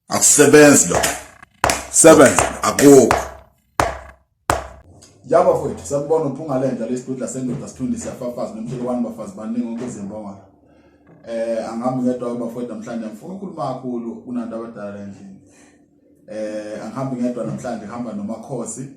Akusebenzi lokho. Sebenza akukho. Ya bafowethu, sanibona uphunga lenja lesidudla sendoda sithunde siyafafaza nomtshelo wani bafazi baningi onke izimbongolo. Angihambi ngedwa ke bafowethu namhlanje, ngifuna ukukhuluma kakhulu kunantu abadala endlini. Angihambi ngedwa namhlanje, ngihamba noMakhosi.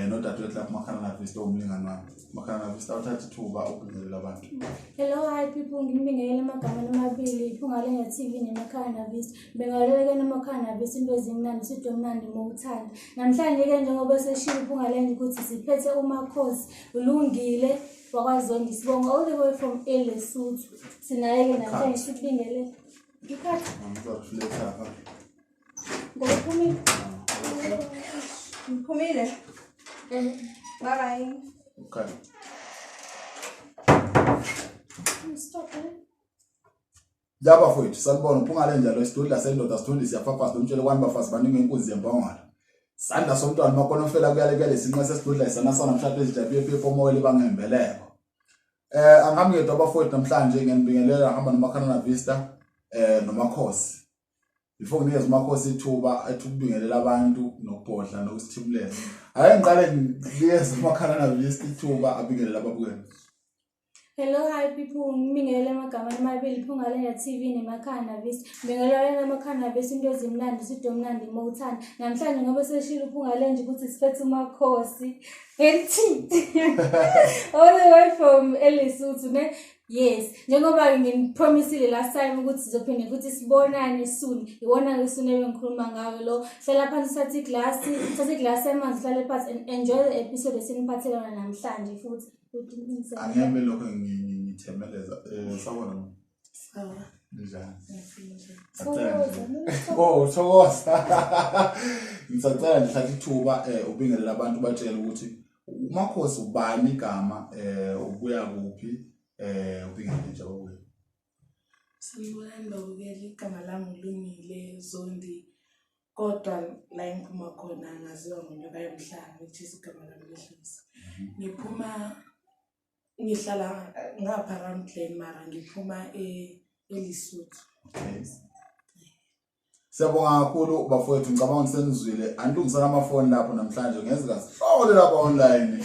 Nodadewethu lapha Makhanana Vista, umlingani wami. Makhanana Vista, uthatha ithuba ukubingelela abantu. Hello, hi people, nginibingelele emagama amabili, iphunga lenja TV neMakhaya Vista. Bengaleleke neMakhaya Vista into ezimnandi, sidwe mnandi mowuthanda. Namhlanje ke njengoba seshilo iphunga lenja ukuthi siphethe uMakhosi ulungile wakwaZondi, sibonga all the way from eLesotho. Sinaye ke namhlanje sikubingelele. Ikhathi Ngizoreflecta. Ngoba uphumile. Ngiphumile. Bye bye. Okay. Stop eh. Ya bafowethu, sanibona uphunga lenja lo isidudla sendoda sithunde siyafafaza nomtshelo kwani bafazi baningi inkunzi yembongolo. Sandla somntwana makonofela kuyale kuyale sinqe sesidudla isanasana mshado ezijabuye phepha omoya libangembeleko. Angihambi ngedwa bafowethu namhlanje, ngiyanibingelela, ngihamba noMakhanana Vista noMakhosi. Before nginikeze uMakhosi ithuba ethi ukubingelela abantu nokubhodla nokusithimulela. Ake ngiqale nginikeze uMakhanana Vista ithuba abingelele ababukeli. Hello, hi people, ngibingelele emagama amabili, Phunga Lenja TV neMakhaya Vista. Ngibingelele eMakhaya Vista into ezimnandi, sidwe mnandi mowuthanda. Namhlanje ngoba seshilo uPhunga Lenja ukuthi siphethe uMakhosi. All the way from eLesotho ne. Yes, njengoba nginipromisile last time ukuthi sizophinde futhi sibonane soon. Iwona ke soon ebengikhuluma ngayo lo. Hlala phansi uthathe iglasi, uthathe iglasi yamanzi uhlale phansi and enjoy the episode esiniphathele yona namhlanje futhi. Angiyame lokho ngithemeleza. Sawubona. Sawa. Njani? Thokoza. Oh, thokoza. Ngisacela nje hlatha ithuba ubingelele abantu batshele ukuthi uMakhosi ubani igama, ubuya kuphi, ubingelele nje ababuye. Sanibonani babukeli, igama lami uLungile Zondi. Kodwa la engiphuma khona ngaziwa ngoNyoka Yomhlanga, which is igama lami ledlozi. Ngiphuma ngihlala ngapha Ramglen mara ngiphuma eLesotho. Okay. Siyabonga kakhulu bafowethu, ngicabanga ukuthi senizwile. Anilungisela amafoni lapho namhlanje ngeze sihlole lapha online.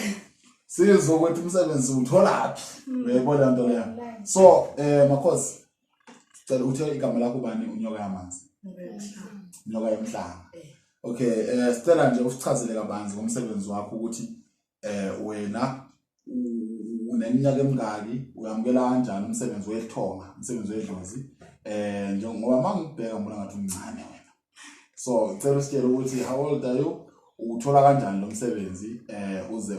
Sizwe ukuthi umsebenzi utholaphi. Uyayibona lento leyo. So Makhosi, sicela uthe igama lakho ubani? Unyoka yamanzi. Unyoka yomhlanga. Okay, sicela nje usichazele kabanzi ngomsebenzi wakho ukuthi wena uneminyaka emingaki, uyamukela kanjani umsebenzi wethonga, umsebenzi wedlozi, njengoba mangibheka ngibona ngathi umncane wena. So cela usitshele ukuthi how old are you, uthola kanjani lo msebenzi, uze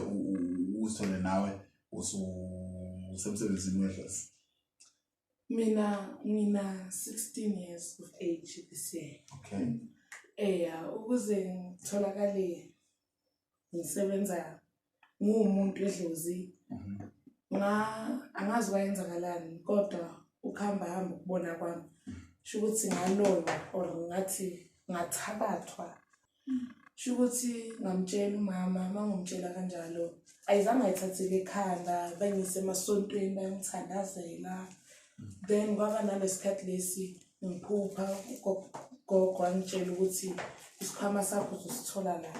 uzithole nawe usemsebenzini wedlozi. Mina ngina 16 years of age this year. Okay. Ukuze ngitholakale ngisebenza nguwumuntu edlozi, nga angazi kwayenzakalani kodwa ukuhamba hamba ukubona kwami sho ukuthi ngaloywa or ngathi ngathabathwa, sho ukuthi ngamtshela umama, mangumtshela kanjalo ayizange ayithathele ekhanda, bangise emasontweni bayangithandazela. Then kwaba nalesikhathi lesi ngiphupha ugogo wangitshela ukuthi isikhwama sakho uzosithola la.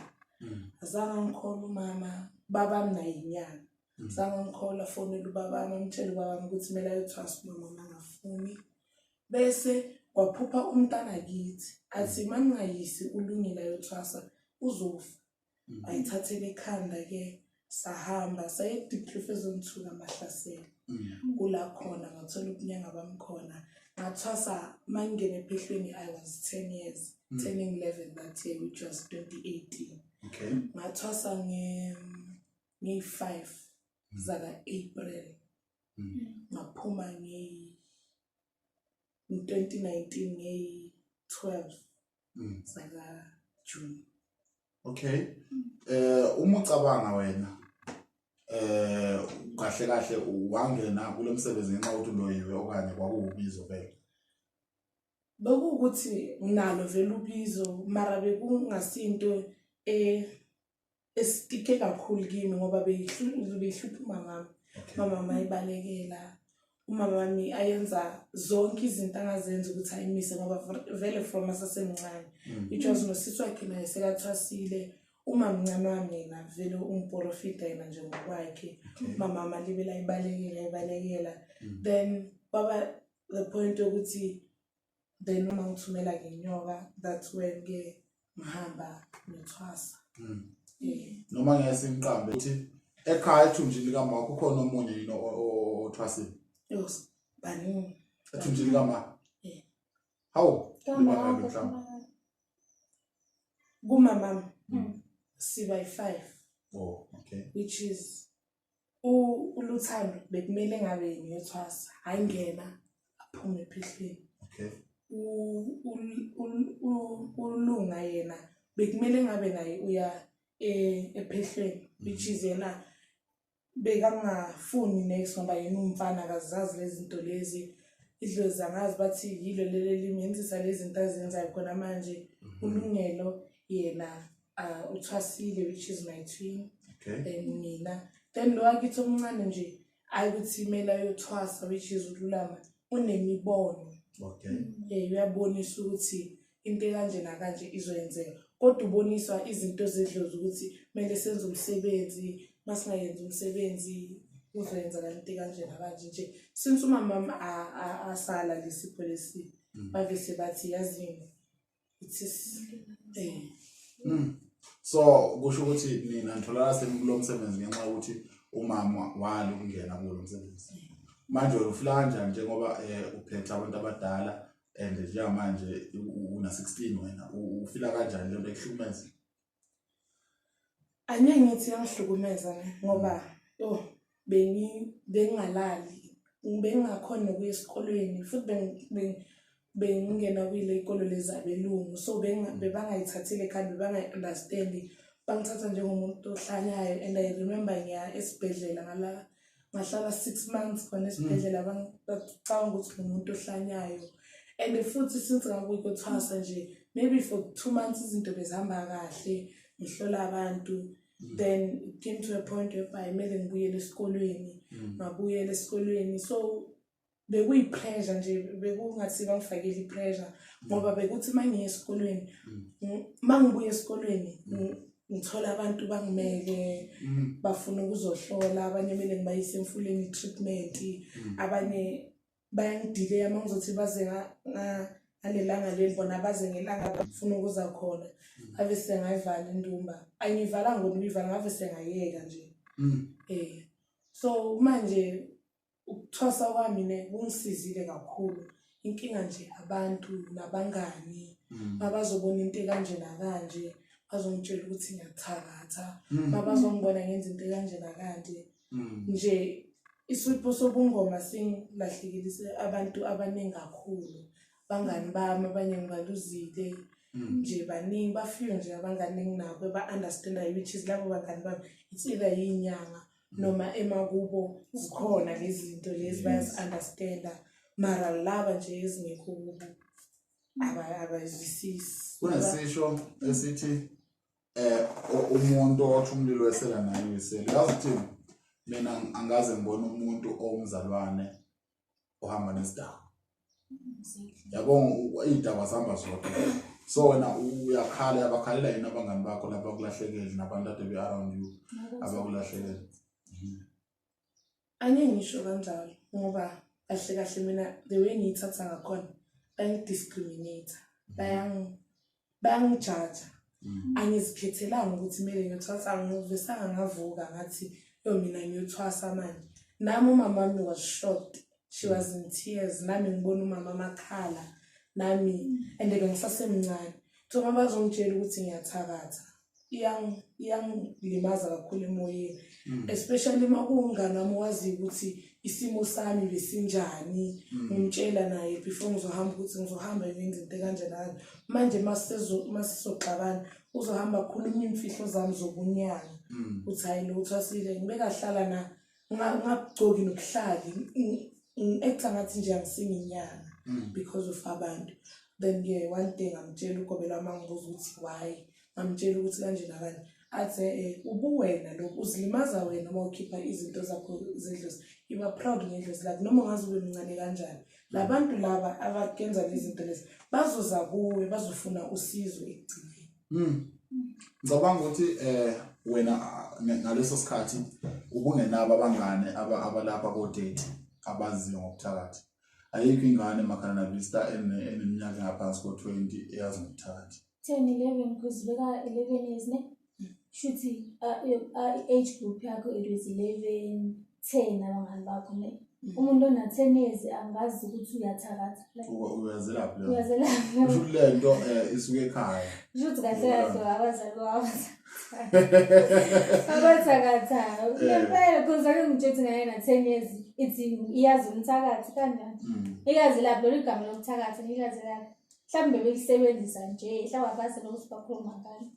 Azange ngikholwa umama, babami naye inyanga. Zange ngikholwa, fonela ubabami, amtshela ubabami ukuthi kumele ayothwasa umama mangafuni. Bese kwaphupha umntana kithi athi maningayisi uLungile ayothwasa uzofa. Ayithathele ekhanda ke, sahamba saye eDiepkloof ezone 2 kaMahlasela. Kula khona ngathola ubunyanga bami khona. Ngathwasa mangingena ephehlweni I was 10 years, turning 11 that year, which was 2018. Okay. Ngathwasa ngeyi-5 zaka April. Ngaphuma ngeyi 2019 ngeyi-12 zaka June. Okay. Uma ucabanga wena kahle kahle wangena kulo msebenzi ngenxa yokuthi uloyiwe okanye kwakuwubizo vele? Bekuwukuthi nginalo vele ubizo, mara bekungasinto esitike kakhulu kimi ngoba beyihlupha umamami. Mama mayibalekela. Umama wami ayenza zonke izinto angazenza ukuthi ayimise ngoba vele from asasemncane. It was nosisi wakhe naye sekathwasile. Umamncane wami yena vele umporofita yena nje ngokwakhe. Umama wami alibela ayibalekela ayibalekela. Then kwaba the point yokuthi then uma ngithumela ngenyoka, that's when ke ngihamba ngithwasa. Noma ngeke simqambe ukuthi ekhaya ethunjini likama kukhona omunye yini othwasile? Yos, baningi. Ethunjini likama? Eh. Hawu, Kama libangaki wakho, mhlawumbe? Kumamami siba yi-5. Oh, okay. Which is uLuthando bekumele ngabe ngiyothwasa, hhayi ngena aphume ephehlweni. ULunga yena bekumele ngabe naye uya ephehlweni, which is yena bekangafuni next ngoba yena umfana akazazi lezi zinto lezi. Idlozi angazi bathi yilo leli limenzisa lezi zinto azenzayo khona manje. ULungelo yena uthwasile, which is my twin. Then mina, then lo wakithi omncane nje ayi ukuthi kumele ayothwasa, which is uLulama, unemibono. Uyabonisa ukuthi into ekanje nakanje izoyenzeka, kodwa uboniswa izinto zedlozi ukuthi kumele senze umsebenzi, masingayenzi umsebenzi kuzoyenzakala into ekanje nakanje nje. Since umama asala lesipho lesi, bavese bathi yazini it is. So kusho ukuthi nina nitholakala senikulo msebenzi ngenxa yokuthi umama wali ukungena kulo msebenzi. Manje ufila kanjani njengoba uphethe abantu abadala and njengamanje una 16 wena, ufila kanjani lento ekuhlukumeza? Angeke ngithi iyangihlukumeza ne, ngoba yo bengingalali, bengingakhoni nokuya esikolweni, futhi bengingena kuyile ikolo lezi abelungu, so bebangayithathile ekhanda, bebangayi-understandi, bangithatha njengomuntu ohlanyayo. And I remember ngiya esibhedlela ngala, ngahlala 6 months khona esibhedlela, bacabanga ukuthi ngumuntu ohlanyayo. And futhi since ngabuya ukuthwasa nje, maybe for 2 months izinto bezihamba kahle, ngihlola abantu. Then it came to a point whereby kumele ngibuyele esikolweni, ngabuyela esikolweni. So bekuyi-pressure nje, bekungathi bangifakele i-pressure, ngoba bekuthi uma ngiye esikolweni, uma ngibuya esikolweni, ngithola abantu bangimele, bafuna ukuzohlola, abanye kumele ngibayise emfuleni i-treatment, abanye bayangidileya uma ngizothi baze ngalelanga leli, bona baze ngelanga bafuna ukuza khona. Ave sengayivala indumba, angiyivalanga ngona ukuyivala, ngave sengayeka nje. So manje ukuthwasa kwami ne kungisizile kakhulu. Inkinga nje abantu nabangani mabazobona into ekanje nakanje bazongitshela ukuthi ngiyathakatha, mabazongibona ngenza into ekanje nakanje. Nje isipho sobungoma singilahlekelise abantu abaningi kakhulu, bangani bami abanye ngibaluzile nje, baningi bafike nje abangani enginabo ba-understandayo, which is labo bangani bami it's either yinyanga noma emakubo zikhona lezi zinto lezi, bayazi-understanda, mara laba nje ezingekho kubo abayizwisisi. Kunesisho esithi umuntu othi umlilo wesela naye uyisela. Yazi uthini? Mina angaze ngibone umuntu owumzalwane ohamba nesidakwa. Yabo, iy'dakwa zihamba zodwa. So wena uyakhala, uyabakhalela yini abangani bakho lapha kulahlekele nabantu ade be-around you abakulahlekele? Angeke ngisho kanjalo, ngoba kahle kahle mina the way ngiyithatha ngakhona bayangi-discriminate, bayangijaja. Angizikhethelanga ukuthi kumele ngiyothwasa, angivesanga ngavuka ngathi yo mina ngiyothwasa manje. Nami umama wami was shocked, she was in tears, nami ngibona umama amakhala nami, and bengisasemncane. So uma bazongitshela ukuthi ngiyathakatha, iyangilimaza kakhulu emoyeni, especially uma kuwumngani wami owaziyo ukuthi isimo sami besinjani, ngimtshela naye before ngizohamba ukuthi ngizohamba ngenza into ekanje nakanje. Manje masizoxabana uzohamba akhuluma iy'mfihlo zami zobunyanga, uthi hhayi lo uthwasile, ngibekahlala na ngingagcoki nobuhlali, ngi-acta ngathi nje angisinginyanga because of abantu. Then-ke one day ngamtshela ugobela wami, angibuza ukuthi why, ngamtshela ukuthi kanje nakanje. Athi ubuwena lokhu, uzilimaza wena uma ukhipha izinto zakho zedlozi. Iba proud ngedlozi lakho noma ungaze ube mncane kanjani. Labantu laba abakenza lezi zinto lezi bazoza kuwe, bazofuna usizo ekugcineni. Ngicabanga ukuthi wena ngaleso sikhathi ubungenabo abangane abalapha ko-30 abaziyo ngokuthakatha. Ayikho ingane Makhanana Vista eneminyaka engaphansi ko-20 eyazi ngokuthakatha. 10 11 because beka 11 years ne shuthi i-age group yakho it was 11 10 abangani bakho ne. Umuntu ona 10 years angazi ukuthi uyathakatha, like Uyazelaphi leyo? Uyazelaphi. Kusho ukuthi le nto isuke ekhaya. Kusho ukuthi kahle kahle abazali bakho abathakathayo ngempela, because ake ngitshela ukuthi ngaye na 10 years ithi iyazi umthakathi kanjani. Ikazi lapho lolu igama lokuthakatha, ikazi lapho mhlawumbe belisebenzisa nje, mhlawumbe abazi lokuthi bakhuluma ngalo.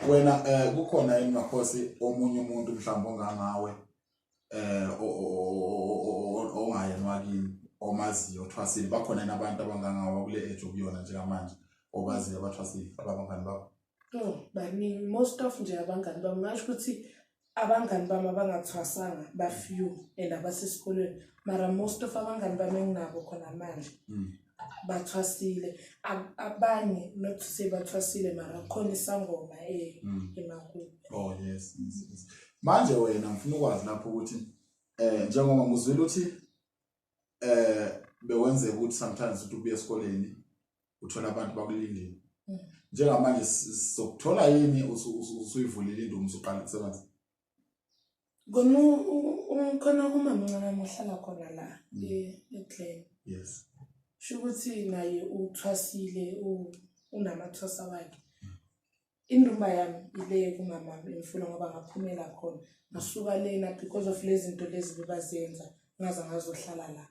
Wena kukhona yini Makhosi omunye umuntu mhlawumbe ongangawe ongayena wakini omaziyo othwasile? Bakhona yini abantu abangangawe kule age okuyona njengamanje obaziyo abathwasile, ababangani bakho? Oh, baningi. Most of nje abangani bami, ngasho ukuthi abangani bami abangathwasanga ba-few and abasesikolweni, mara most of abangani bami enginabo khona manje bathwasile. Abanye, not to say bathwasile, mara khona isangoma emakubo. Oh yes. Manje wena ngifuna ukwazi lapho ukuthi njengoba ngizwile ukuthi bewenzeka ukuthi sometimes uthi ubuye esikoleni uthola abantu bakulindile. Njengamanje sizokuthola yini usuyivulile indumo, usuqala ukusebenza? Kona khona umamncane wami ohlala khona la eGlen. Sho ukuthi naye uthwasile, unamathwasa wakhe. Indumba yami ile kumama wami emfula ngoba ngaphumela khona. Ngasuka lena because of lezi zinto lezi bebazenza, ngaze ngazohlala la.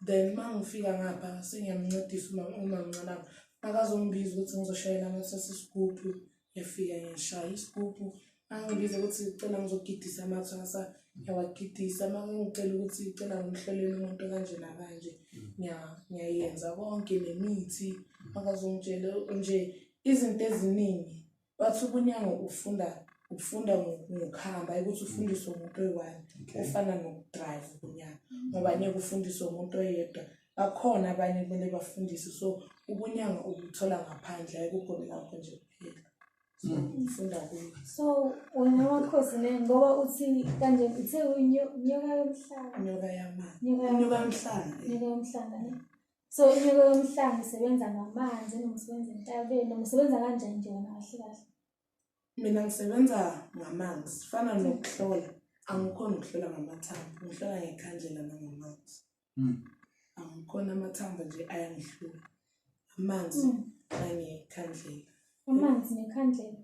Then mangifika ngapha sengiyamncedisa umamncane wami. Akazongibiza ukuthi ngizoshayela amathwasa isigubhu, ngiyafika ngiyashaya isigubhu. Angibiza ukuthi ngicela ngizogidisa amathwasa, ngiyawagidisa. Uma ngicela ukuthi ngicela ngimhlolele umuntu kanje nakanje, ngiyayenza konke nemithi. Makazongitshela nje izinto eziningi. Bathi ubunyango ufunda ngokuhamba, ukuthi ufundiswe umuntu oyi-one. Kufana nokudrive ubunyanga, ngoba ngeke ufundiswe umuntu oyedwa. Bakhona abanye kumele bafundiswe, so ubunyanga ubuthola ngaphandle, ayikho lapho nje kuphela. So ufunda kuyo. So wena Makhosi ne, ngoba uthi kanje uthe inyoka yomhlanga. Inyoka yamanzi. Inyoka Inyoka yomhlanga. Inyoka yomhlanga ne. So inyoka yomhlanga isebenza ngamanzi noma isebenza entabeni noma isebenza kanjani nje wena kahle kahle? Mina ngisebenza ngamanzi, fana nokuhlola. Angikhoni ukuhlola ngamathambo, ngihlola ngekhandlela nangamanzi. Angikhona, amathambo nje ayangihlula. Amanzi nangekhandlela. Amanzi nekhandlela.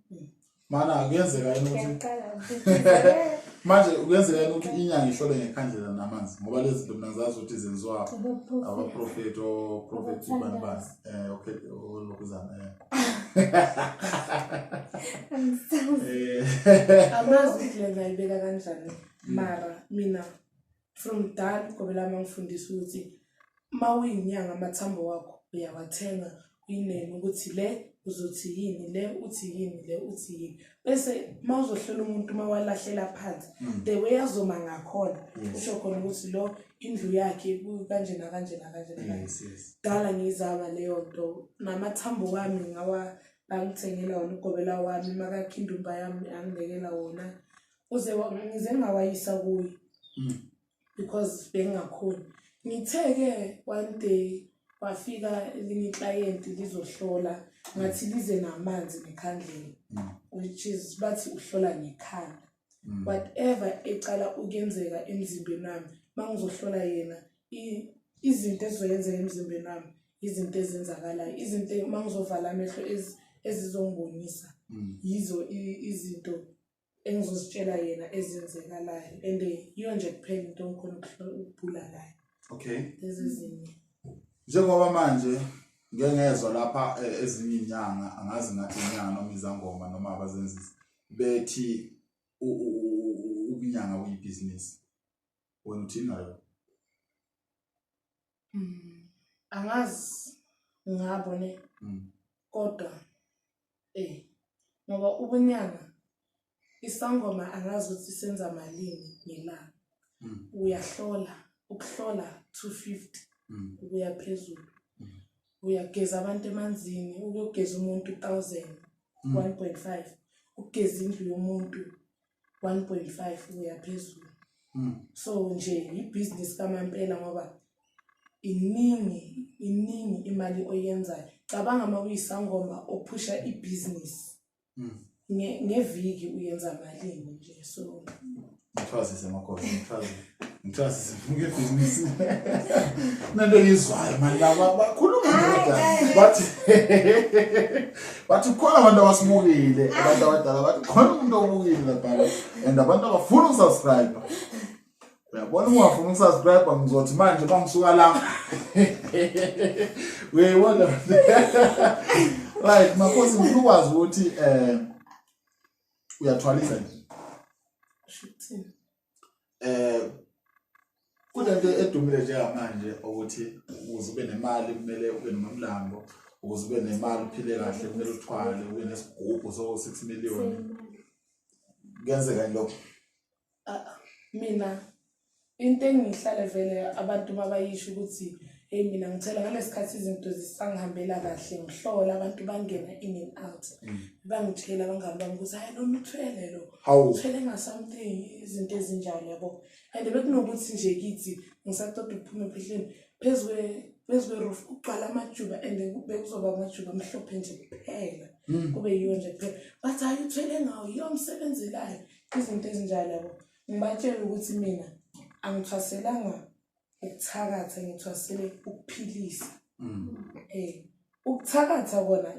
Mana kuyenzeka yini ukuthi Ngiyaqala. Manje kuyenzeka yini ukuthi inyanga ihlole ngekhandlela namanzi, ngoba lezi zinto mina ngizazi ukuthi zenziwa abaprofeti, oprofeti bani bani, okay, olokhuzana. Angazi ukuthi le ngayibeka kanjani, mara mina from dala ugobela lami angifundisa ukuthi uma uyinyanga amathambo wakho uyawathenga uyinene ukuthi le uzothi yini, le uthi yini, le uthi yini, bese uma uzohlola umuntu uma walahlela phansi the way azoma ngakhona, usho khona ukuthi lo indlu yakhe kanje nakanje nakanje nakanje. Dala ngiyizama leyo nto, namathambo wami ngawa bangithengela wona ugobela wami, makakha indumba yami angibekela wona, uze ngize ngawayisa kuye because bengingakhoni. Ngithe-ke one day wafika elinye iklayenti lizohlola, ngathi lize namanzi nekhandlela, which is bathi uhlola ngekhanda. Whatever ecala ukuyenzeka emzimbeni wami, uma ngizohlola yena, izinto ezizoyenzeka emzimbeni wami, izinto ezenzakalayo, izinto uma ngizovala amehlo ezizongibonisa, yizo izinto engizozitshela yena ezenzekalayo, and yiyo nje kuphela into engikhona ukubhula ngayo. Lezi ezinye. Njengoba manje ngeke ngezwa lapha ezinye inyanga, angazi ngathi inyanga noma izangoma noma abazenzisi, bethi ubunyanga buyibhizinisi. Wena uthini ngayo? Angazi ngabo ne. Kodwa ngoba ubunyanga Isangoma angazi ukuthi senza malini ngelanga. Uyahlola, ukuhlola 250 ukuya phezulu. Uyageza abantu emanzini, ukuyogeza umuntu 1000, 1.5. Ukugeza indlu yomuntu 1.5 ukuya phezulu. So nje ibhizinisi kamampela ngoba iningi iningi imali oyenzayo. Cabanga uma uyisangoma ophusha ibhizinisi. Ngeviki uyenza malini nje so ngithwasise makhosi ngithwasise ngithwasise ngebhizinisi nento engizwayo mani laba bakhuluma ndoda bathi bathi khona abantu abasibukile abantu abadala bathi khona umuntu obukile lapha and abantu abafuna ukusubscribe. Uyabona ungafuni ukusubscribe ngizothi manje bangisuka la. Uyayibona. Right, makhosi ngifuna ukwazi ukuthi uyathwalisa nje. Shukuthini? Kunento edumile njengamanje ukuthi ukuze ube nemali kumele ube nomamlambo, ukuze ube nemali uphile kahle kumele uthwale ube nesigubhu so 6 million. Kuyenzeka lokho? Mina into engihlale vele abantu mabayisho ukuthi hey mina ngithela ngalesikhathi izinto zisangihambela kahle ngihlola abantu bangena in and out. Bangitshela abangani bami ukuthi hayi lo uthwele lo. Uthwele nga something izinto ezinjalo yabo. And bekunokuthi nje kithi ngisaqeda ukuphuma ephehlweni phezu kwe-roof kugcwala amajuba and bekuzoba amajuba amhlophe nje kuphela. Kube yiyo nje kuphela. Bathi hayi uthwele ngawo yiyo umsebenzelayo. Izinto ezinjalo yabo. Ngibatshela ukuthi mina angithwaselanga ukuthakatha, ngithwasele ukuphilisa. Ukuthakatha kona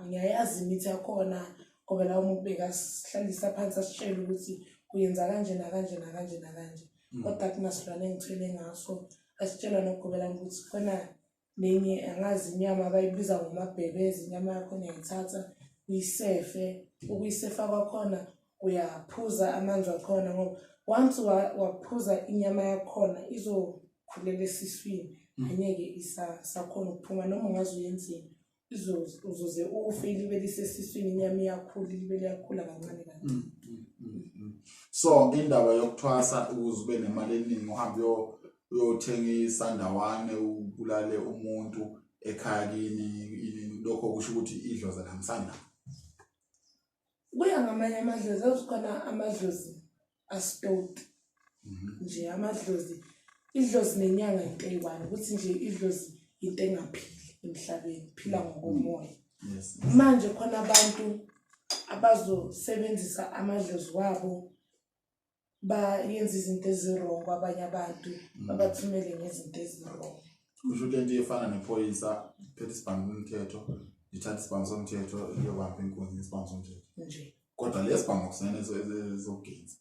ngiyayazi imithi yakhona ngoba lawo muntu bekasihlalisa phansi asitshele ukuthi uyenza kanje nakanje nakanje nakanje. Kodwa kunasilwane engithwele ngaso asitshela nokugobela ukuthi khona nenye angazi inyama abayibiza ngomabhebeza, inyama yakhona uyayithatha uyisefe, ukuyisefa kwakhona uyaphuza amanzi akhona ngoba once waphuza inyama yakhona izokhulela esiswini, angeke isakhona ukuphuma noma ungaze uyenzeni, uzoze ufe ilibe lisesiswini, inyama iyakhula ilibe liyakhula kancane kancane. So indaba yokuthwasa ukuze ube nemali eningi uhambe uyothenga isandawane ubulale umuntu ekhaya kini, lokho kusho ukuthi idlozi alihambisani. Kuya ngamanye amadlozi, azikhona amadlozi asitoti nje amadlozi, idlozi nenyanga into eyi-one, ukuthi nje idlozi into engaphili emhlabeni, phila ngokomoya. Manje khona abantu abazosebenzisa amadlozi wabo bayenza izinto ezi-wrong kwabanye abantu, babathumele ngezinto ezi-wrong. Kusho ukuthi lento efana nephoyisa phethe isibhamu somthetho, lithatha isibhamu somthetho liyobamba inkunzi ngesibhamu somthetho nje. Kodwa lesi bhamu akusena ezokugenza.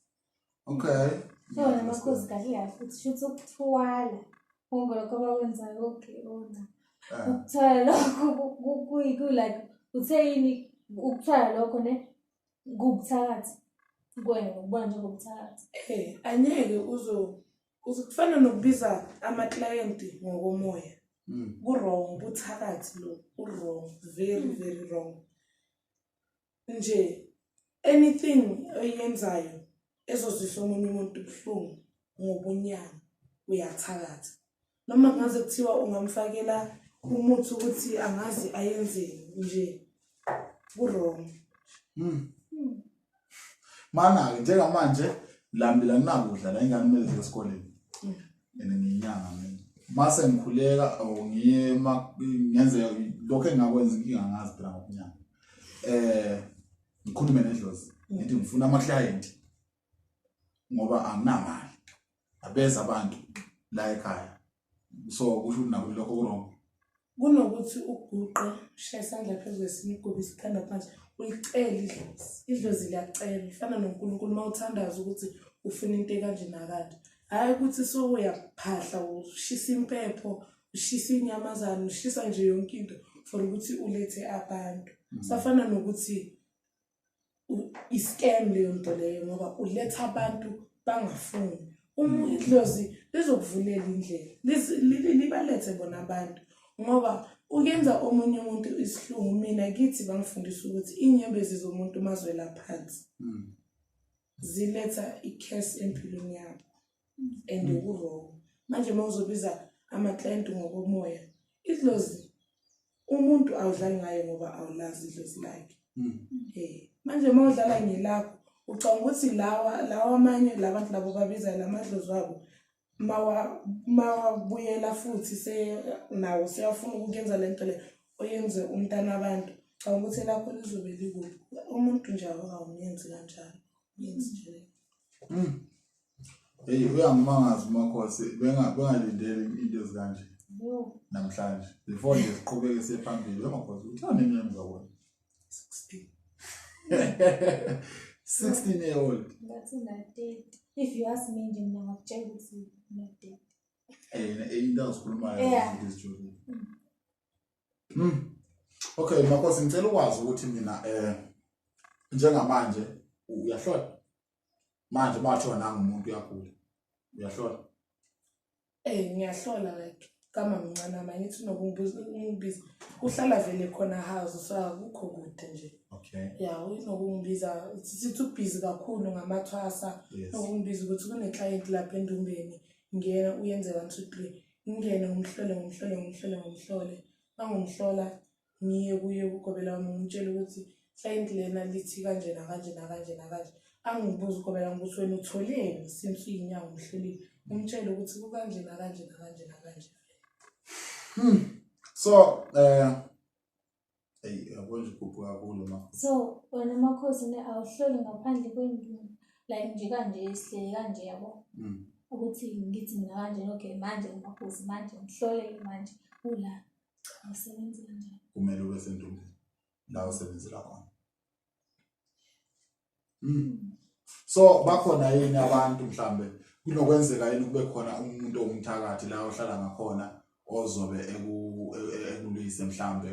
Okay. So namakhosi kahle kahle futhi shuthi ukuthwala konke lokho abakwenzayo, okay ona. Ukuthwala lokho ku like uthe yini ukuthwala lokho ne kubuthakathi kuwena ukubona njengobuthakathi. Angeke uzo kufana nokubiza ama-client ngokomoya. Ku-wrong, buthakathi lo, u-wrong, very very wrong. Nje anything oyenzayo ezozwisa omunye umuntu ubuhlungu ngobunyanga uyathakatha. Noma kungaze kuthiwa ungamfakela umuthi ukuthi angazi ayenzeni nje, ku-wrong. Mana-ke njengamanje lambila nginakudla la ingane kumele ziye esikoleni. And ngiyinyanga mina. Mase ngikhuleka or ngiye ngenze lokho engingakwenza inkinga angazi phela ngokunyanga. Ngikhulume nedlozi ngithi ngifuna ama-client ngoba anginamali. Abeza abantu la ekhaya. So kusho ukuthi nako lokho ku-wrong. Kunokuthi uguqe ushaye isandla phezu kwesinye ugube isikhanda phansi ulicele idlozi. Idlozi liyacela, lifana noNkulunkulu uma uthandaza ukuthi ufuna into ekanje nakanje. Hhayi ukuthi sowuyaphahla ushisa impepho, ushisa iy'nyamazane, ushisa nje yonke into for ukuthi ulethe abantu. Safana nokuthi i-scam leyo nto leyo ngoba uletha abantu bangafuni. Uma idlozi lizokuvulela indlela, libalethe bona abantu ngoba Ukuyenza omunye umuntu isihlungu mina kithi bangifundisa ukuthi inyembezi zomuntu mazwela phansi ziletha i-curse empilweni yakho and ku-wrong. Manje uma uzobiza ama-client ngokomoya, idlozi umuntu awudlali ngaye ngoba awulazi idlozi lakhe. Manje uma udlala ngelakho ucabanga ukuthi lawa lawa amanye labantu labo babiza lamadlozi wabo mawabuyela futhi nawo seyafuna ukukuyenza le nto le oyenze umntana abantu cabanga ukuthi elakho lizobe likuphi umuntu nje awumenzi kanjalo umenzi nje Hey uyangimangaza umakhosi bengalindeli into ezikanje namhlanje before nje siqhubeke siye phambili umakhosi uthanda iminyaka zakona 16 16 year old Ngathi una-30. If you ask me nje mina ngakutshela ukuthi una-30. Eh into azikhulumayo izinto ezijulile. Okay makhosi ngicela ukwazi ukuthi mina njengamanje uyahlola manje bathiwa nanga umuntu uyagula uyahlola Ngiyahlola like kama mncane wami angithi unokungibuza ungibiza uhlala vele khona house so akukho kude nje. Okay. Ya unokungibiza sithi ubhizi kakhulu ngamathwasa nokungibiza ukuthi kune-client lapha endumbeni ngena uyenze 1 2 3 ngingene ngimhlole ngimhlole ngimhlole ngimhlole mangimhlola ngiye kuye kugobela wami ngimtshele ukuthi client lena lithi kanje nakanje nakanje nakanje angibuze ugobela wami ukuthi wena utholeni since uyinyanga umhlolile umtshele ukuthi kukanje nakanje nakanje nakanje. So hey yabo nje ukhuphuka kakhulu ma. So wena makhosi ne awuhloli ngaphandle kwenduna like nje kanje sihleli kanje yabo. Ukuthi ngithi mina kanje okay manje umakhosi manje ngihlole manje ula awusebenzi kanjani. Kumele ube sendumbeni la usebenzela khona. So bakhona yini abantu mhlambe kunokwenzeka yini kube khona umuntu owumthakathi la ohlala ngakhona ozobe ekulwise mhlambe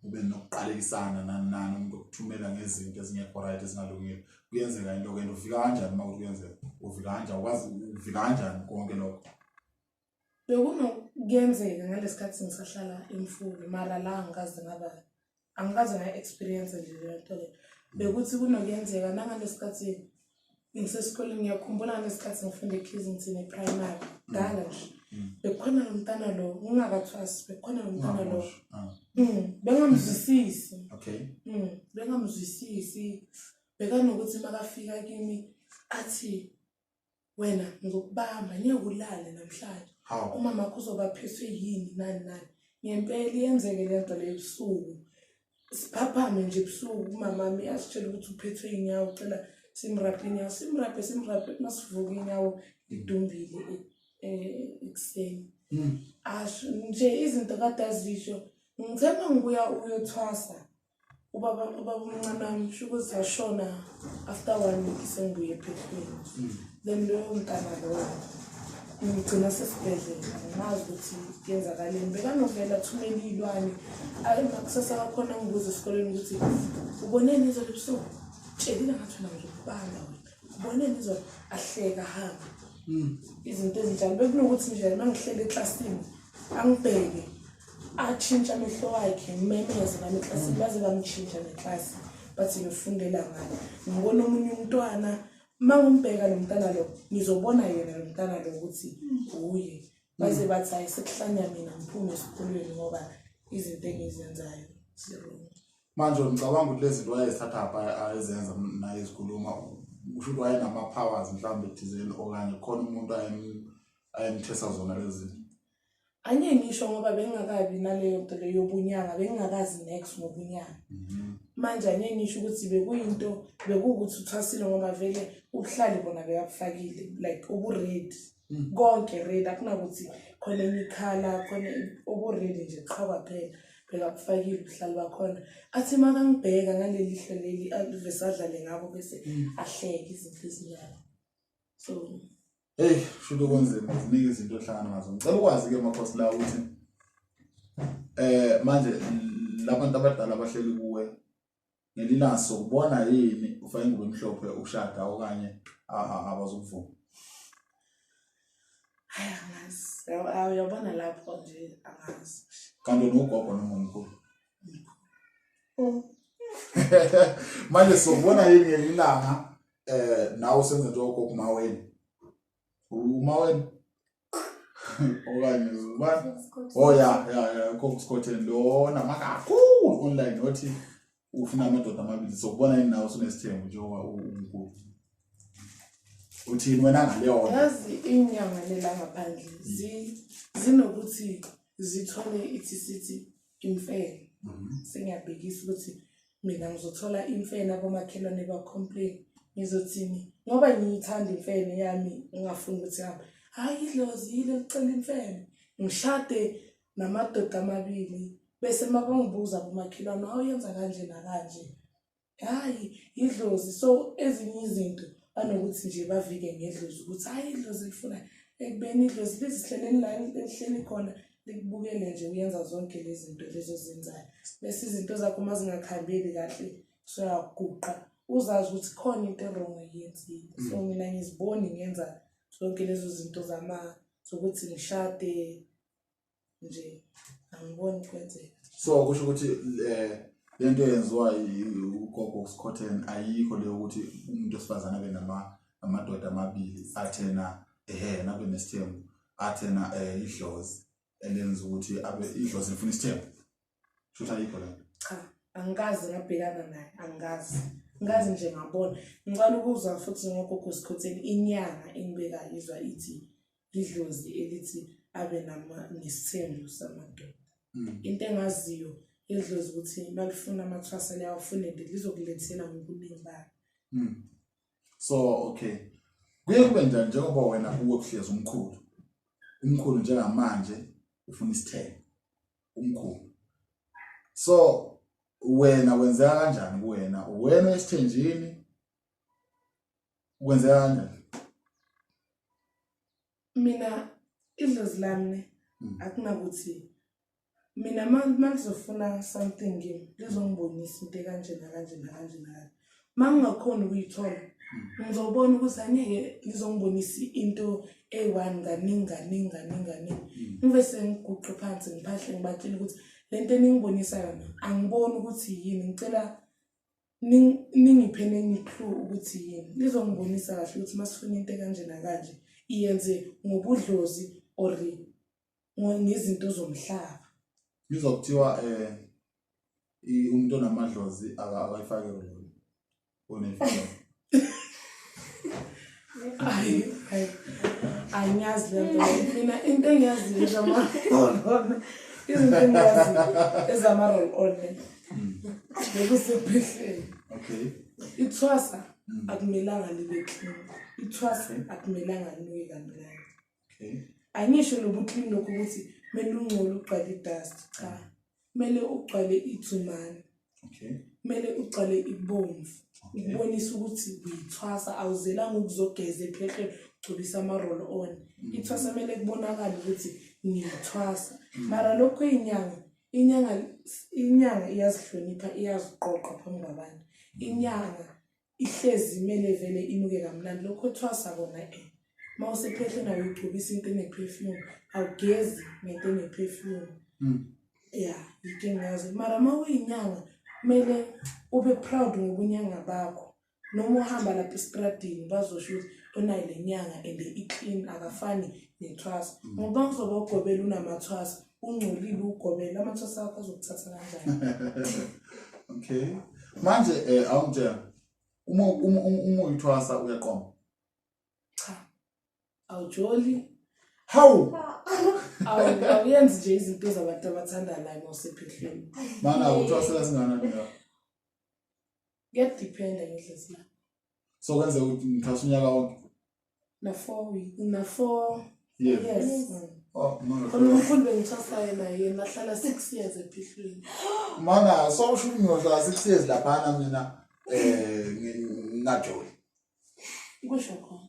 ube nokuqalekisana nani nani umuntu okuthumela ngezinto ezingekho right ezingalungile kuyenzeka into ke ufika kanjani uma kuyenzeka ufika kanjani ukwazi ufika kanjani konke lokho? Bekunokuyenzeka ngalesikhathi ngisahlala eMfule mara la angikaze ngaba angikaze nga-experience nje leyo nto leyo. Bekuthi kunokuyenzeka nangalesikhathi ngisesikoleni ngiyakhumbula ngalesikhathi ngifunda eKensington e-primary kudala nje. Bekukhona lo mntana lo ngingakathwasi bekukhona lo mntana lo bengamzwisisi. Okay. Bengamzwisisi bekanokuthi makafika kimi athi wena ngizokubamba ngeke ulale namhlanje umama wakho uzoba phethwe yini nani nani ngempela iyenzeke le nto leyo ebusuku siphaphame nje ebusuku umama wami asitshela ukuthi uphethwe inyawo ucela simraphe inyawo simraphe simraphe masivuka inyawo lidumbile ekuseni asho nje izinto kade azisho ngithe uma ngibuya uyothwasa ubaba omncane wami sho ukuthi washona after 1 week sengibuye ephehlweni. Then loyo mntana loyo ngigcina sesibhedlela angazi ukuthi kuyenzakaleni bekanovela athumele iy'lwane kusasa kakhona ngibuza esikoleni ukuthi uboneni izolo ebusuku tshelile ngathi wena ngizokubamba wena uboneni izolo ahleka ahambe izinto ezinjalo bekunokuthi nje uma ngihleli eklasini angibheke atshintshe amehlo wakhe ngimemeze nami eklasini baze bamtshintsha neklasi bathi ngifundela ngale ngibona omunye umntwana uma ngimbheka lo mntana lo ngizobona yena lo mntana lo ukuthi uye baze bathi hayi sekuhlanya mina ngiphume esikolweni ngoba izinto engizenzayo zirong. Manje ngicabanga ukuthi lezi zinto wayezithatha ayezenza naye ezikhuluma kusho ukuthi wayenama-powers mhlawumbe thizeni okanye khona umuntu ayemthesa zona lezi zinto. Angeke ngisho ngoba bengingakabi naleyo nto leyo yobunyanga bengingakazi next ngobunyanga. Manje angeke ngisho ukuthi bekuyinto bekuwukuthi uthwasile ngoba vele ubuhlali bona bekabufakile like ubu-ready konke ready akunakuthi khona enye ikhala khona ubu-ready nje qha kwaphela bekabufakile ubuhlali bakhona athi makangibheka ngaleli hlo leli avese adlale ngabo bese ahleke izinto ezinjalo so Hey, shuthi kunzima ziningi izinto ohlangana nazo. Ngicela ukwazi ke makhosi la ukuthi manje labantu abadala abahleli kuwe ngelilanga sokubona yini ufake ingubo emhlophe ushada okanye abazukuvuma. Hayi angazi. Uyabona lapho nje angazi. Kanti unogogo noma umkhulu? Manje sokubona yini ngelinye ilanga nawe usenza njengogogo uMaweni? UMaweni? Okanye ubani? Oh ya ya ya ugogo Skhotheni lona makakhulu online othi ufuna amadoda amabili sokubona yini nawe usunesithembu njengoba umkhulu. Uthini wena ngaleyo nto? Yazi inyanga lela ngaphandle zinokuthi zithole ithi sithi imfene. Sengiyabhekisa ukuthi mina ngizothola imfene abomakhelwane ba-complain ngizothini ngoba ngiyithanda imfene yami ngingafuni ukuthi hambe. Hhayi idlozi yile licela imfene. Ngishade namadoda amabili bese uma bangibuza abomakhelwane awuyenza kanje nakanje. Hhayi idlozi so ezinye izinto banokuthi nje bavike ngedlozi ukuthi hhayi idlozi lifuna ekubeni idlozi lizihleleli la elihleli khona likubukele nje uyenza zonke lezi zinto lezi ozenzayo bese izinto zakho uma zingakuhambeli kahle usuyaguqa uzazi ukuthi khona into e-wrong oyenzile. So mina ngiziboni ngenza zonke lezo zinto zokuthi ngishade nje angiboni kwenzeka. So kusho ukuthi lento eyenziwa ugogo Skhotheni ayikho leyo ukuthi umuntu wesifazane abe namadoda amabili athena ehe nabe nesithembu athena idlozi elenza ukuthi abe idlozi lifuna isithembu. Shutha ayikho le nto. Cha, angikaze ngabhekana naye, angikaze. Ngikaze nje ngabona. Ngicela ukuzwa futhi ngogogo Skhotheni inyanga engibekayo izwa ithi idlozi elithi abe nesithembu samadoda. Into engaziyo idlozi ukuthi malifuna amathwasa liyawafuna nje lizokulethela ngobuningi balo. So okay. Kuye kube njani njengoba wena uwe kuhlezi umkhulu. Umkhulu njengamanje ufuna isithembu. Umkhulu. So wena kwenzeka kanjani kuwena? Wena esithenjini kwenzeka kanjani? Mina idlozi lami akunakuthi mina mangizofuna something kimi lizongibonisa into ekanje nakanje nakanje nakanje. Mangingakhoni ukuyithola ngizobona ukuthi angeke lizongibonisa into eyi-one kaningi kaningi kaningi kaningi. Ngivese ngiguqe phansi ngiphahle ngibatshele ukuthi le nto eningibonisa yona angiboni ukuthi yini ngicela ningiphe nenye clue ukuthi yini. Lizongibonisa kahle ukuthi masifuna into ekanje nakanje iyenze ngobudlozi or ngezinto zomhlaba. Ngizokuthiwa umuntu onamadlozi akayifake loyo. Onefika. Hayi, hayi. Angiyazi le nto leyo. Mina into engiyaziyo ezama-roll on. Izinto engiyaziyo ezama-roll on. Bekusephehleni. Okay. Ithwasa akumelanga libe clean. Ithwasa akumelanga linuke kamnandi. Okay. Angisho lobu clean lokhu ukuthi kumele ungcole ugcwale i-dust. Cha. Kumele ugcwale ithumane. Okay. Kumele ugcwale ibomvu. Ukubonisa ukuthi uyithwasa awuzelanga ukuzogeza ephehlweni ugcobisa ama-roll on. Ithwasa kumele kubonakale ukuthi ngiyithwasa. Mara lokhu inyanga inyanga iyazihlonipha iyaziqoqa phambi kwabantu. Inyanga ihlezi imele vele inuke kamnandi lokho thwasa kona Uma usephehlweni awuyigcobisi into ene-perfume, awugezi ngento ene-perfume. Ya, yinto engiyazi. Mara uma uyinyanga kumele ube proud ngobunyanga bakho. Noma uhamba lapha estradini bazosho ukuthi unayo le nyanga and i-clean akafani nethwasa. Ngoba uzobe ugobela unamathwasa, ungcolile ugobela, amathwasa akho azokuthatha kanjani? Okay. Manje awungitshela uma uyithwasa uyaqoma? Cha. Awujoli. Hawu. Awuyenzi nje izinto zabantu abathandanayo uma usephehlweni. Mana uthwasela singanani la? Kuyadependa ngedlozi lakho. So kwenzeka ukuthi ngithwasa unyaka wonke? Na 4 week, na 4 years. Yes. Oh, no. Khona umkhulu bengithwasa yena yena ahlala 6 years ephehlweni. Mana so usho ukuthi ngiyohlala 6 years laphana mina ngingajoli. Kusho khona.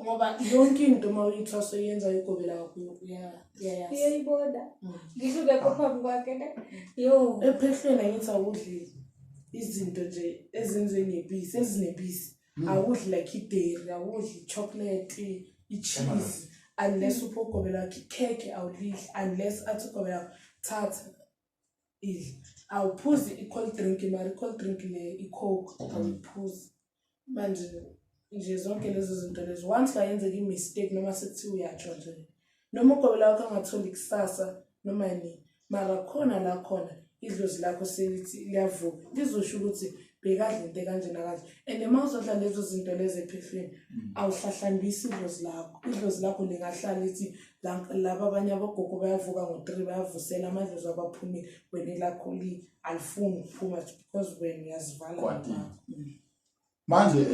Ngoba yonke into uma uyithwasa uyenza uyigobela kakhulu uyayazi. Uyayibona. Ngisho ungekho phambi kwakhe ne. Yo. Ephehlweni angithi awudli izinto nje ezenziwe ngebisi, ezinebisi. Awudli like i-dairy, awudli chocolate, i-cheese. Unless uphe ugobela wakho ikhekhe, awulidli unless athi ugobela wakho thatha idla. Awuphuzi i-cold drink, mara i-cold drink le, i-Coke, awuyiphuzi. Manje nje zonke lezo zinto lezo, once kwayenzeka i-mistake noma sekuthiwa uyatsho nje, noma ugobela wakho angatholi kusasa noma nini, mara khona la khona idlozi lakho selithi liyavuka, lizosho ukuthi bekadla into ekanje nakanje. And uma uzodla lezo zinto lezo ephehlweni, awuhlahlambisi idlozi lakho. Idlozi lakho lingahlala lithi laba abanye abogogo bayavuka ngo-3, bayavusela amadlozi abo aphumile, wena elakho alifuni ukuphuma because wena uyazivala. Kwatile. Ngokwakho. Manje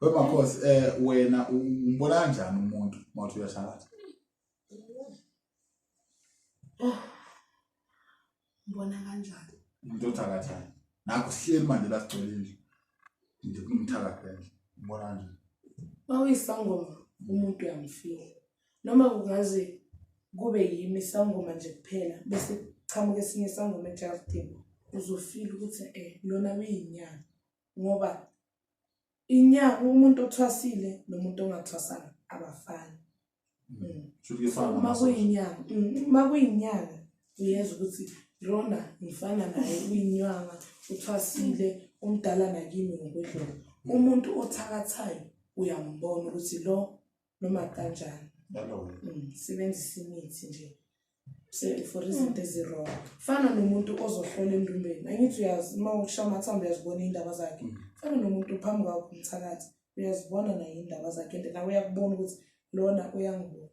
wemakhosi, wena umbona kanjani umuntu mawuthi uyathakatha? Ngibona kanjani? Umuntu othakathayo. Nakho sihleli manje la sigcwele indlu. Nje kumthakatha nje. Umbona kanjani? Uma uyisangoma umuntu uyamfika. Noma kungaze kube yimi isangoma nje kuphela bese kuchamuka esinye isangoma ejardini, uzofila ukuthi lona uyinyanga, ngoba inyanga umuntu othwasile nomuntu ongathwasanga abafani. Shuthi kuyefana Uma namasosha. kuyinyanga, uma kuyinyanga uyezwa ukuthi lona ngifana naye, uyinyanga, uthwasile, umdala nakimi ngokwedlula. Umuntu othakathayo uyambona ukuthi lo noma kanjani. Yalo. Sebenzisa imithi nje for izinto ezi-wrong. Fana nomuntu ozohlola endumbeni, angithi uyazi uma ushaya amathambo uyazibona iy'ndaba zakhe. Fana nomuntu phambi kwakho umthakathi, uyazibona naye iy'ndaba zakhe and nawe uyakubona ukuthi lona uyangibona.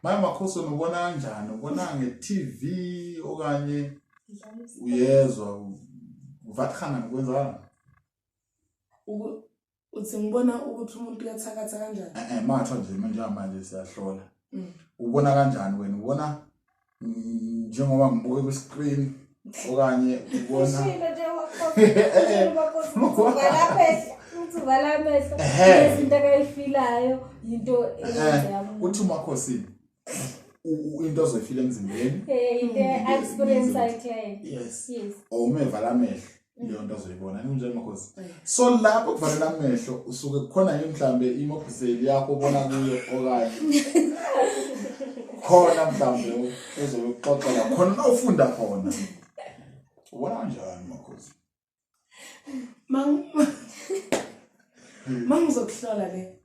Maye makhosi, wena ubona kanjani? Ubona nge-TV okanye uyezwa uvathana kwenzakala? Uthi ngibona ukuthi umuntu uyathakatha kanjani? Matha nje manje manje siyahlola. Ubona kanjani wena? Ubona njengoba ngibuke ku-screen okanye ubona Ushilo nje ushilo makhosi, uthi uvala amehlo, uthi uvala amehlo. Izinto akayifilayo into eyenzeka kumuntu. Uthi umakhosi into ozoyifila emzimbeni. Into experience client. Yes. Yes. Or uma evala amehlo leyo nto ozoyibona. Ninjani makhosi? So lapho kuvalela amehlo usuke kukhona yini mhlambe imobhiseli yakho obona kuyo okanye khona mhlambe uzobe uxoxela khona la ufunda khona? Ubona kanjani makhosi? Mangizokuhlola le,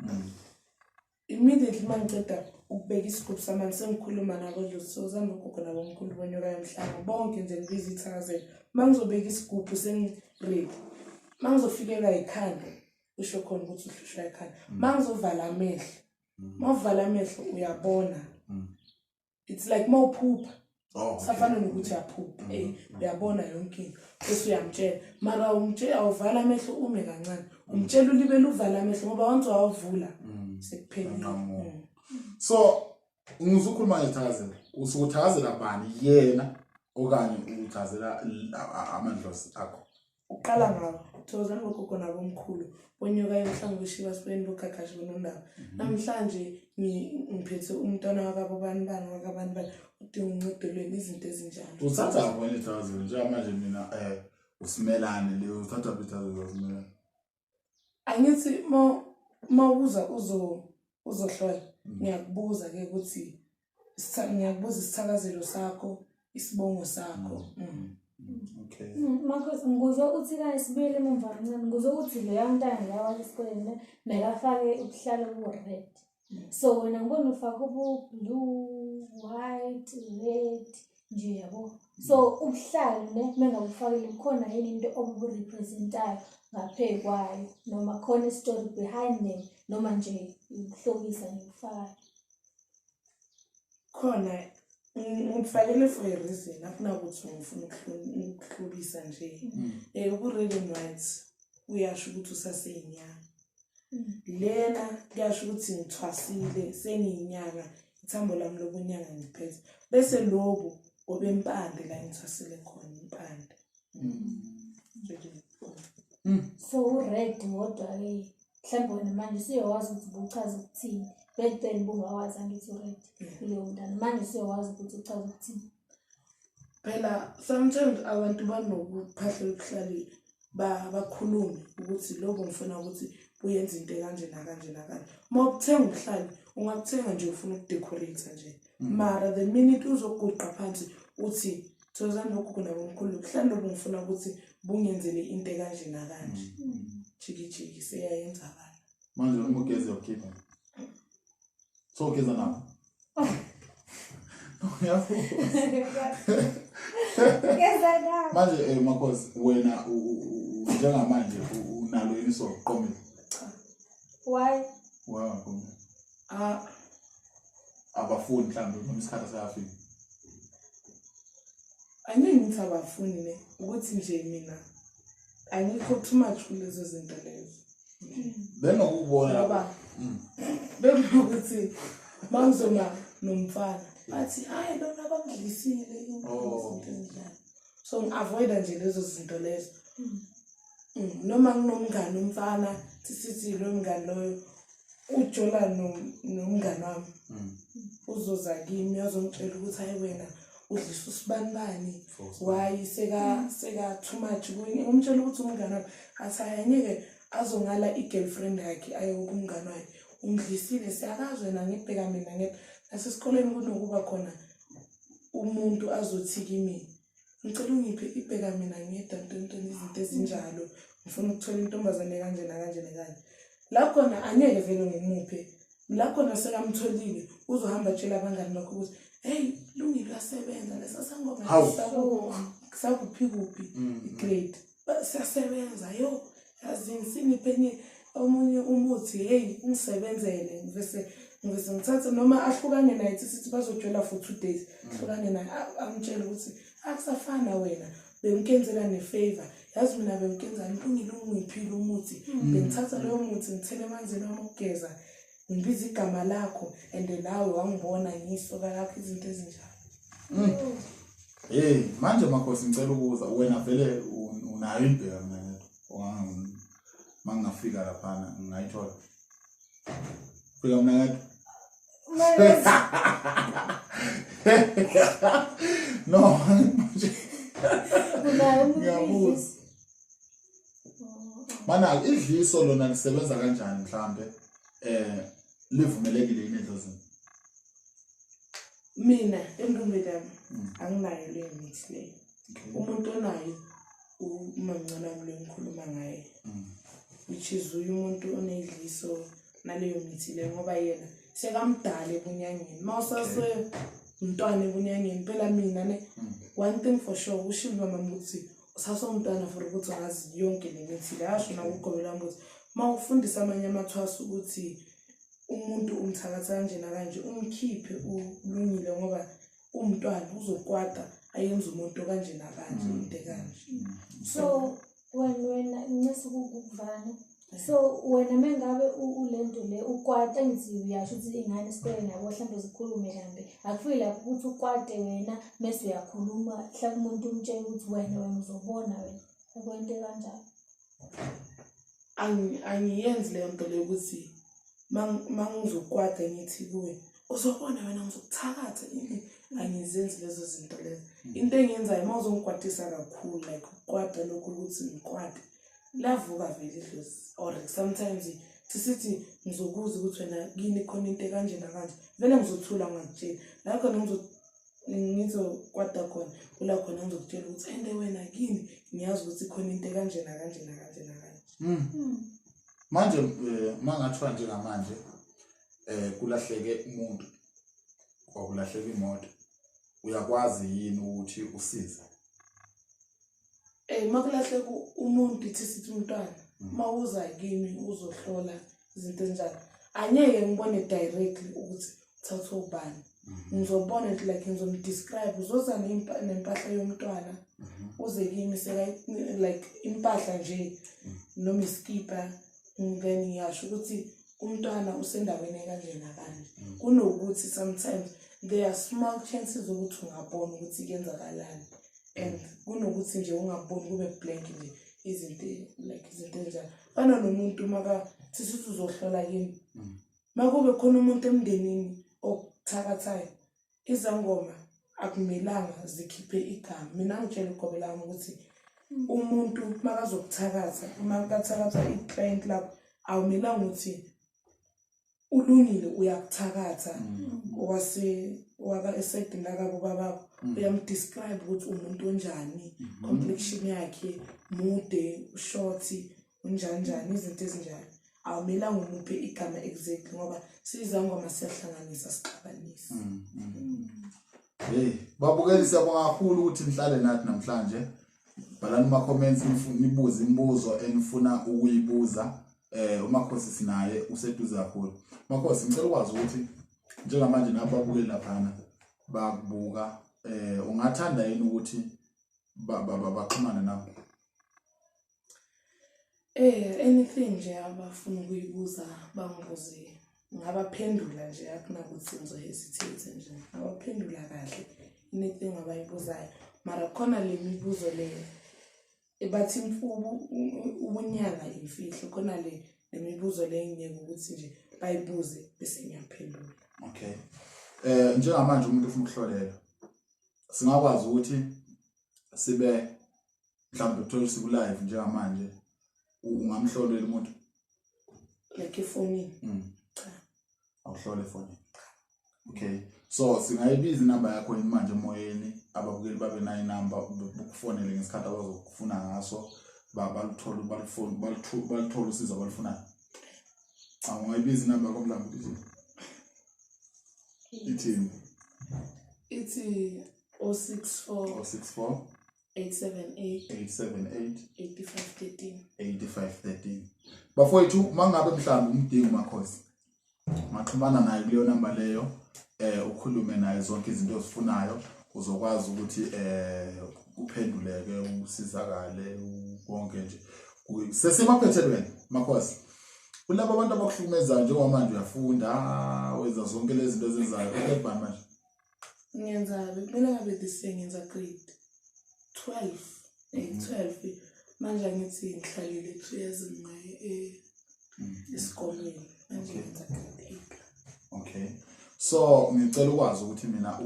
immediately mangiceda ukubeka isigubhu samanzi, sengikhuluma nabo dlozi ogogo nabomkhulu bonyoka yomhlaba bonke nje, ngibiza ithakazelo. Mangizobeka isigubhu sengi-ready, mangizofikelwa yikhanda, usho khona ukuthi uhlushwa yikhanda. Mangizovala amehlo, mawuvala amehlo uyabona, it's like mawuphupha. Safana nokuthi uyaphupha, uyabona yonke into bese uyamtshela, mara umtshela awuvala amehlo, ume kancane umtshela, ulibele uvala amehlo ngoba once wawuvula sekuphelile. Nqamuka. So ngizukhuluma ngezithakazelo, usuke uthakazela bani, yena okanye uthakazela amadlozi akho? Uqala ngawo, thokozani bogogo nabomkhulu bonyoka yomhlanga, beshiba sibeni, bogagashi, bonondaba. Namhlanje ngiphethe umntwana wakabo bani bani wakabani bani, udinga uncedo lweni, izinto ezinjalo. Uthatha khona ithakazelo njengamanje mina usimelane le, uthatha phi ithakazelo usimelane? Angithi ma uza uzohlola, ngiyakubuza ke ukuthi ngiyakubuza isithakazelo sakho, isibongo sakho. Okay. Makhosi, ngikuzwe uthi la, sibuyele emumva kancane, ngikuzwe uthi loya mntana la wasesikoleni bekafake ubuhlalo obu-red, so wena ngibona ufake ubu-blue, white, red nje, yabo. So ubuhlalo ne mengabufakile, kukhona yini into obubu-representayo ngaphezu kwayo, noma khona i-story behind them, noma nje ukuhlobisa nje kufakayo? Khona, ngikufakele for a reason, akunakuthi ngifuna ukuhlobisa nje. Ubu-red and white uyasho ukuthi usaseyinyanga lena, kuyasho ukuthi ngithwasile, sengiyinyanga, ithambo lami lobunyanga ngiphethe, bese lobu obempande la ngithwasile khona impande. So u-red kodwa-ke mhlawumbe wena manje usuyawazi ukuthi buchaza ukuthini. Back then bungawazi, angithi, u-red kuleyo mntana, manje usuyawazi ukuthi uchaza ukuthini. Phela sometimes abantu banokuphahlela ubuhlali, bakhulume ukuthi lobo ngifuna ukuthi buyenze into ekanje nakanje nakanje. Uma ubuthenga ubuhlali Ungakuthenga nje ufuna ukudecorate nje. Mara the minute uzoguqa phansi uthi thokozani bogogo nabomkhulu, buhlali lobu ngifuna ukuthi bungenzele into ekanje nakanje. Jiki jiki seyayenzakala. Manje noma ugeze uyakhipha. So ugeza nawo. Uyafuza. Geza nawo. Manje makhosi wena njengamanje unalo yini sokuqomile? Cha. Why? Why ungaqomile? Ah, Abafuni mhlawumbe noma isikhathi asiyafika. Angeke ngithi abafuni ne, ukuthi nje mina angikho too much kulezo zinto lezo. Benokubona Ngoba bekunokuthi mangizoma nomfana bathi hayi lona bamdlisile Oh. izinto ezinjalo. So ngi-avoida nje lezo zinto lezo. Noma nginomngani umfana, sithi lo mngani loyo ujola nomngani wami. Uzoza kimi azongitshela ukuthi hayi wena udlisa usibanibani, why seka too much kuye. Ngimtshela ukuthi umngani wami, athi hayi angeke azongala i-girlfriend yakhe aye kumngani wakhe, umdlisile siyakazi wena, ngibheka mina ngedwa. Nasesikoleni kunokuba khona umuntu azothi kimi ngicela ungiphe ibheka mina ngedwa, ntontoni, izinto ezinjalo, ngifuna ukuthola intombazane kanje nakanje nakanje. La khona angeke vele ngimuphe, la khona sekamtholile uzohamba atshela abangani bakho ukuthi hey Lungile uyasebenza lesa sangoma Hawu. sakuphi kuphi i-grade siyasebenza, yo yazi siniphe enye omunye umuthi, hey ungisebenzele, ngivese ngithathe noma ahlukane naye, sithi bazojola for 2 days, hlukane naye, amtshele ukuthi akusafana wena bengikenzela ne-favor, yazi mina bengikenzani, Lungile ungiphile umuthi, bengithatha loyo muthi ngithele emanzini wami okugeza, ngibiza igama lakho and nawe wangibona ngiyisoka lakho, izinto ezinjalo. Hey, manje makhosi ngicela ukubuza, wena vele unayo imbheka mina ngedwa? Mangingafika laphana ngingayithola? Fika mina ngedwa? No, manje Unayo umuntu Ngiyabuza. idlisi? Mana idliso lona lisebenza kanjani mhlambe? Livumelekile yini edlozini? Mina endumbeni yami anginayo leyo mithi leyo. Umuntu onayo umamncane wami lo engikhuluma ngaye, which is uye umuntu onedliso naleyo mithi leyo, ngoba yena sekamdala ebunyangeni. Uma usase umntwana ebunyangeni phela, mina ne one thing for sure ushilo mama ukuthi usasomntwana for ukuthi ungazi yonke le mithi le. Asho nakugobela wami ukuthi uma ufundisa amanye amathwasa ukuthi umuntu umthakatha kanje nakanje, umkhiphe ulungile ngoba umntwana uzokwata ayenze umuntu kanje nakanje, into kanje. So wena ncese ukuvana, so wena mengabe ulento le ukwata, ngithi uyasho ukuthi ingane esikoleni yabo mhlawumbe zikhulume kambe, akufiki lapho ukuthi ukwate wena mese uyakhuluma mhlawumbe umuntu umtshela ukuthi wena uzobona wena, akwente kanjalo? Angiyenzi leyo nto leyo ukuthi mangizokwata ngithi kuwe uzobona wena ngizokuthakatha, angizenzi lezo zinto lezo. Into engiyenzayo uma uzongikwatisa kakhulu, like ukukwata lokhu ukuthi ngikwate, lavuka vele idlozi, or sometimes sisithi ngizokuza ukuthi wena kini khona into ekanje nakanje, vele ngizothula ngingakutsheli. La khona ngizokwata khona, kula khona ngizokutshela ukuthi ende wena kini ngiyazi ukuthi khona into ekanje nakanje nakanje nakanje. Manje mangathiwa njengamanje kulahleke umuntu okulahleka imoto, uyakwazi yini ukuthi usize? Makulahleka umuntu, ithi sithi umntwana, mawuza kimi uzohlola izinto ezinjalo, angeke ngibone directly ukuthi uthathwe ubani. Ngizobona nje, like ngizomdescribe, uzoza nempahla yomntwana, uze kimi seka like impahla nje noma iskipa, then ngiyasho ukuthi umntwana usendaweni ekanje nakanje. Kunokuthi sometimes there are small chances ukuthi ungabona ukuthi kuyenzakalani, and kunokuthi nje ungaboni kube blank nje, izinto like izinto ezinjalo. Fana nomuntu maka sithi uzohlola kimi, makube khona umuntu emndenini okuthakathayo, izangoma akumelanga zikhiphe igama. Mina ngitshela ugobela wami ukuthi umuntu makazokuthakatha, makathakatha i-client lakho, awumelanga ukuthi Ulungile uyakuthakatha owase waka esayidini lakabo bababo, uyamdescribe ukuthi umuntu onjani, complexion yakhe, mude, short, unjani njani, izinto ezinjalo. Awumelanga umuphe igama exactly ngoba sizangoma siyahlanganisa sixabanise. Hey, babukeli, siyabonga kakhulu ukuthi nihlale nathi namhlanje. Bhalani kuma comments nibuze imibuzo enifuna ukuyibuza. Umakhosi sinaye useduze kakhulu. Makhosi, ngicela ukwazi ukuthi njengamanje nababukeli laphana bakubuka, ungathanda yini ukuthi baxhumane nawe? Anything nje abafuna ukuyibuza bangibuze, ngabaphendula nje, akunakuthi ngizohesitate nje, ngabaphendula kahle anything abayibuzayo. Mara khona le mibuzo le bathi imfubu ubunyanga imfihlo, khona le mibuzo le ngiyeke ukuthi nje bayibuze bese ngiyaphendula. Okay. Njengamanje umuntu ufuna ukuhlolela, singakwazi ukuthi sibe mhlawumbe uthole siku live njengamanje, ungamhlolela umuntu? Like efonini? Cha. Awuhlole efonini. Okay. So singayibiza inamba yakho yini manje emoyeni, ababukeli babe nayo inamba, bukufonele ngesikhathi abazokufuna ngaso, baluthole balufone balithole usizo abalufunayo? Ungayibiza inamba yakho mhlawumbe, ithini? Ithini? Ithi 064 064 878 878 8513. 8513. Bafowethu, mangabe mhlawumbe umdingi umakhosi, ungaxhumana naye kuleyo namba leyo, ukhulume naye zonke izinto ozifunayo, uzokwazi ukuthi uphenduleke, usizakale konke nje. Sesemaphethelweni makhosi, kulabo abantu abakuhlukumezayo njengoba manje uyafunda, wenza zonke lezi zinto ezenzayo, uqedwa manje? Ngiyenza, bekumele ngabe this year ngenza grade 12, 12 manje. Angithi ngihlalile 3 years ngaye esikolweni, manje ngenza grade 8. Okay, so ngicela ukwazi ukuthi mina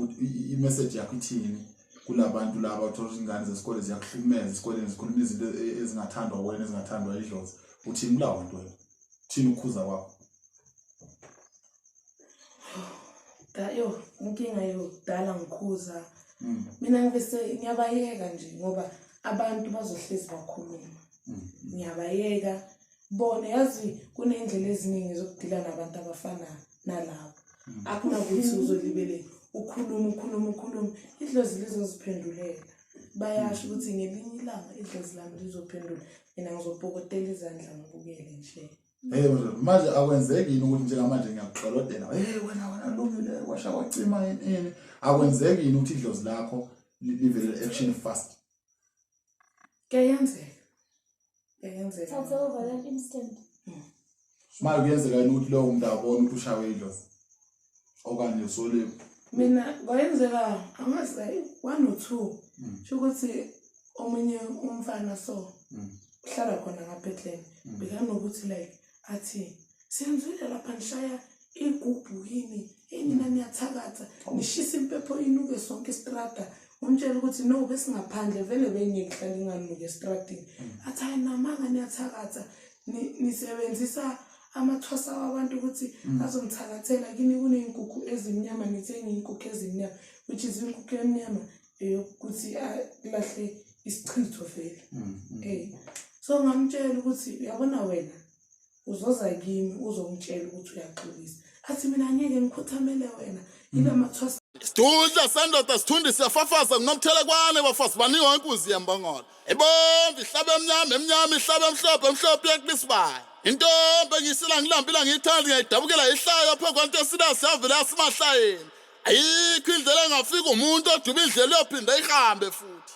i-message yakho ithini kulabantu laba uthola ukuthi ingane zesikole ziyakuhlukumeza esikoleni, zikhuluma izinto ezingathandwa wena, ezingathandwa idlozi? Uthini kulawo bantu wena? Uthini ukukhuza kwakho? Da yo, inkinga yokudala ngikhuza mina, ngivese ngiyabayeka nje ngoba abantu bazohlezi bakhuluma. Ngiyabayeka bona, yazi kuney'ndlela eziningi zokudila nabantu abafana nalabo. Akunakuthi uzolibele ukhuluma ukhuluma ukhuluma, idlozi lizoziphendulela. Bayasho ukuthi ngelinye ilanga idlozi lami lizophendula, mina ngizopokotela izandla ngibukele nje. Hey manje akwenzeki yini ukuthi njengamanje ngiyakuxolodela, hey wena lungile, kwasha kwacima, yini ini, akwenzeki yini ukuthi idlozi lakho livele action fast? Kuyenzeka, kuyenzeka. Thathe over that instant. Manje kuyenzeka yini ukuthi lowo muntu abone ukuthi ushawe idlozi okanye sole? Mina kwayenzeka, angazi, one or two. Sho ukuthi omunye umfana so uhlala khona ngapha ehleni, bekanokuthi like athi siyenzile lapha, nishaya igubhu yini yini, niyathakatha, nishisa impepho inuke sonke istrada. Umtshela ukuthi no, besingaphandle vele, bengeke ihlale inganuki estradini. Athi hayi, namanga, niyathakatha, nisebenzisa amathwasa wabantu ukuthi azongithakathela kini, kuney'nkukhu ezimnyama, nithenge iy'nkukhu ezimnyama, which is inkukhu emnyama eyokuthi alahle isichitho vele. So ngamtshela ukuthi uyabona wena, uzoza kimi uzongitshela ukuthi uyaxolisa. Athi mina angeke ngikhothamele wena, yila mathwasa. Sidudla sendoda sithundi siyafafaza kunomthelekwane, bafazi banikwa inkunzi yembongolo ibomvu ihlabe emnyama, emnyama ihlabe emhlophe, emhlophe iyakulisibaya. Intombi engisila ngilambila ngiyithanda, ngiyayidabukela ihlaya phe kwanto esila siyavela yasimahlayeni. Ayikho indlela engafika umuntu oduba indlela uyophinda ihambe futhi.